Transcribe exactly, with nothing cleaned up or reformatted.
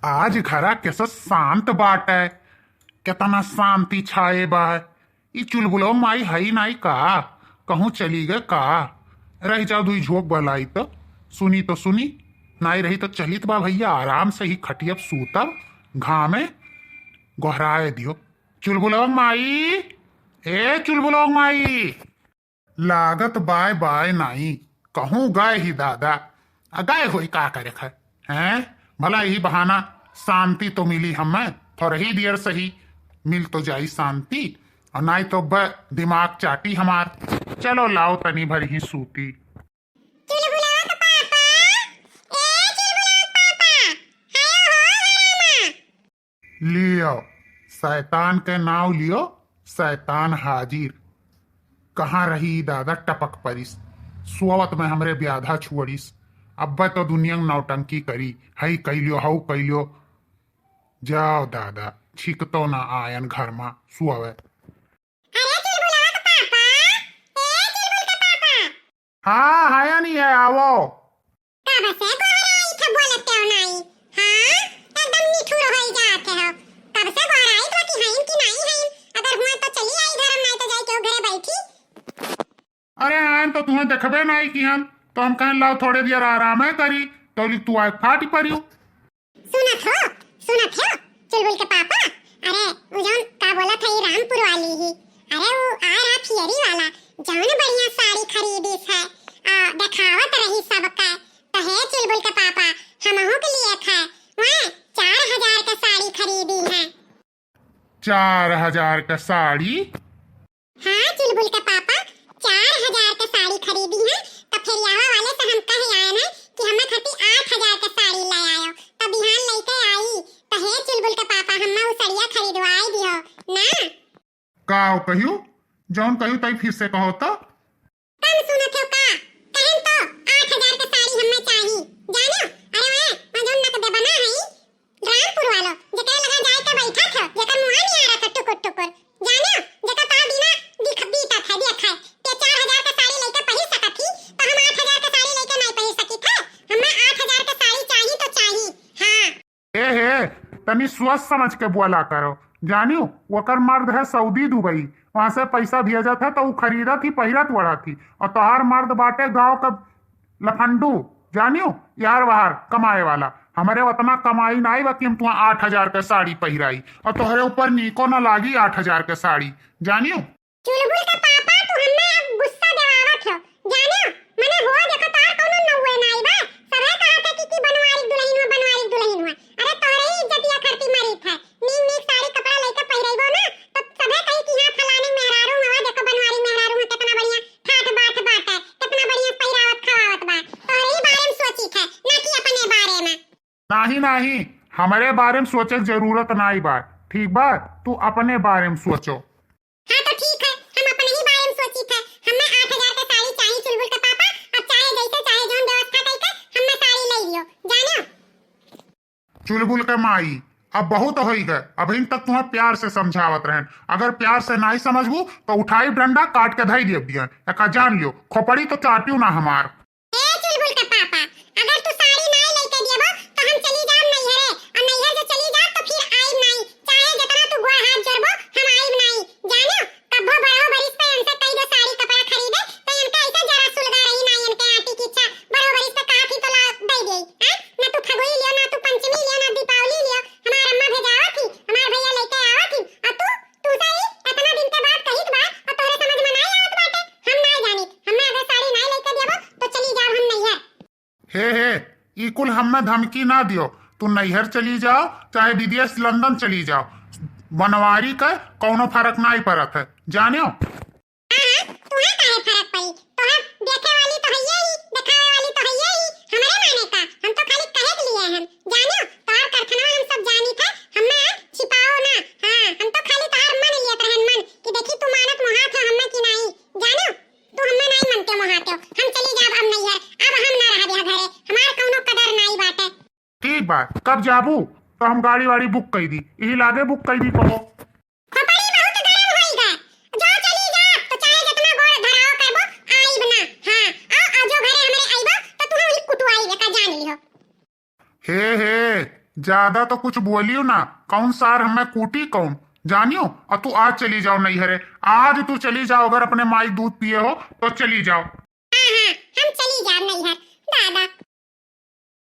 आज घरा कैसे शांत बाटे, केतना शांति छाए बा। ई चुलबुलो माई हई नाई का, कहूँ चली गए का? रह जाओ दुई झोंक बलाई तो, सुनी तो सुनी, नाई रही तो चलित बा भैया, आराम से ही खटियब सूतब, घामे गोहराए दियो। चुलबुलो माई, ए चुलबुलो माई। लागत बाय बाय नाई, कहूँ गए ही दादा। आ गए होई का करे खाए, हैं? भला यही बहाना शांति तो मिली हमें, थोड़ा ही देर सही मिल तो जाई शांति, और नाई तो ब-, दिमाग चाटी हमार। चलो लाओ तनी भर ही सूती। चुलबुलाओ तो पापा, ए चुलबुलाओ पापा, आयो हो घरा में। लियो, शैतान के नाव लियो, शैतान हाजिर। कहाँ रही ई दादा टपक परिस, सोवत में हमरे ब्याधा छुअड़िस। अब्बे तो दुनिया में नौटंकी करी, हई कैलियो, हऊ कैलियो। जाओ दादा, छिकतो ना आयन घर में सोवे। अरे चुलबुलावा के पापा, ए चुलबुल के पापा। हाँ, हया नहीं है, आवो। कब से गोहराई थे बोलते हो नाई? हाँ, एकदम निठुर होई जाते हो। कब से गोहराई तो कि हईन कि नाई हईन? अगर हुआ तो चली आई घर में, नाई तो जाई केहू घरे बैठी। अरे आयन तो तुम्हें देखबे नाई कि हम, तो हम कहन लाओ थोड़े देर आराम है करी, तो तू आए फाटी परियो। सुनत हो, सुनत हो, चुलबुल के पापा, अरे, उ जौन का बोलत है, ई रामपुर वाली ही, अरे, उ आय रहा फियरी वाला, जौन बढ़िया साड़ी खरीदिस है, आ, देखावत रही सबका, तो हे चुलबुल के पापा, हमहू के लिए है, वह चार हजार के साड़ी खरीदी है। चार हजार के साड़ी? हाँ, चुलबुल के पापा, चार हजार के साड़ी खरीदी है, तो फेरियावा वाले से हम कह आए हैं कि हमें खातिर आठ हजार के साड़ी ले आयो, तो बिहान लेके आई, तो हे चुलबुल के पापा, हमें उ सड़िया खरीदवाई दियो ना। का हो कहियो, जौन कहियो तई फिर से कहो तो। कम सुनत हो का? कहन तो आठ हजार के साड़ी हमें चाही, जानो? अरे वह, वह जौन नक दे बना है, रामपुर वालो, जेकरे लगा जाए के बैठा था, जेकर मुँह नहीं आ रहा था टुकुर टुकुर। जानो, जेकर तोहार बिना दिख, बीता था, दिया था। ते चार हजार के साड़ी लेके पहिर सकत ही, तो हम आठ हजार के साड़ी लेके नहीं पहिर सकी थे। हमें आठ हजार के साड़ी चाही तो चाही। हाँ। ए हे, तनी सोच समझ के बोला करो। जानियो, ओकर मर्द है सऊदी दुबई, वहाँ से पैसा भेजत है तो उ खरीदत ही, पहिरत ओढ़त ही। और तोहार मर्द बाटे गाँव का लफंडू, जानियो, यार बाहर कमाए वाला। हमरे उतना कमाई नाई बा कि हम तुहा आठ हजार के साड़ी पहिराई, और तोहरे ऊपर नीको ना लागी आठ हजार के साड़ी, जानियो। चुलबुल के पापा, तू हमें अब गुस्सा देवावत हो, जानियो, मने हो देखो तोहार कौनो नौवे नाई बा, सभे कहत है कि, कि बनवारी दुल्हन हुआ, बनवारी दुल्हन हुआ। अरे तोहरे ही इज्जतिया खरती मरी था, नीक नीक साड़ी कपड़ा लेके पहिरैबो ना, तो सभे कही कि हाँ फलाने मेहरारू हवा, देखो बनवारी मेहरारू है, कितना बढ़िया ठाठ बाट बाटे, कितना बढ़िया पहिरावत खवावत बा। तोहरे ही बारे में सोची थे, ना कि अपने बारे में। नाही, नाही, हमरे बारे में सोचे के जरूरत नाही बा, ठीक बा? तू अपने बारे में सोचो। हाँ तो ठीक है, हम अपने ही बारे में सोची थे। हमें आठ हजार के साड़ी चाही चुलबुल के पापा, अब चाहे जैसे चाहे जौन व्यवस्था करके हमें साड़ी ले लियो, जानो। चुलबुल के माई, अब बहुत होई गए। अभी तक तुम्हें प्यार से समझावत रहन, अगर प्यार से नहीं समझबू तो उठाई डंडा काट के धई देब दिया। एका जान लियो, खोपड़ी तो चाटियो ना हमार। ए चुलबुल के पापा, अगर तू साड़ी नहीं लेके दियबो तो हम चली जाब नैहरे, और नैहर से चली जाब तो फिर आइब नहीं, चाहे जितना तू गोड़ हाथ जोड़बो हम आइब नहीं, जानो। कब्बो बड़ो बरिस पे इनसे कही दो साड़ी कपड़ा खरीदे, तो इनका ऐसे जरा सुलगा रही ना, इनके आटी की इच्छा। बड़ो बरिस पे कहा थी तो ला दे दे, हैं? ना तू फगुई लियो, ना तू पंचमी लियो, ना दीपावली लियो। हमार अम्मा भेजावा थी, हमार भैया लेके आवा थी, और तू, तू से ही इतना दिन के बाद कहित बा, और तोहरे समझ में नहीं आवत बाटे। हम नहीं जानी, हमें अगर साड़ी नहीं लेके देबो, तो चली जाओ हम नैहर। हे, हे, ई कुल हमें धमकी ना दियो। तू नैहर चली जाओ, चाहे विदेश लंदन चली जाओ, बनवारी का कौनो फर्क नहीं पड़त है, जानियो। हाँ, हाँ, तुम्हें काहे फर्क पड़ी? तोहर देखे वाली तो हइये ही, देखावे वाली तो हइये ही। हमरे माने का, हम तो खाली कहे के लिए हैं, जानियो। तोहर करखनवा हम सब जानी थे, हमें छिपाओ ना। हाँ, हम तो खाली तोहर मन लियत रहन मन, कि देखी तू मानत मोहात हो हमें कि नहीं, जानियो। तू हमें नहीं मनते मोहाते हो, हम चली जाब अब नैहर, अब हम ना रहब यहाँ घरे, हमार कौनो कदर नाई बाटे। ठीक बा, कब जाबू? तो हम गाड़ी वाड़ी बुक कर दी, यही लागे बुक कर दी कहो। खोपड़ी बहुत गरम होई गए, जो चली जाब तो चाहे जितना गोड़ धराव करबो, आइब ना। हाँ, आ, आ जो घरे हमरे आइबो तो तू वही कुटवाई का जान लियो। हे, हे, ज्यादा तो कुछ बोलियो ना, कौन सार हमें कूटी कौन जानियो। और तू आज चली जाओ नैहरे, आज तू चली जाओ, अगर अपने माई दूध पिए हो तो चली जाओ। हाँ, हाँ, हम चली जाओ नैहर,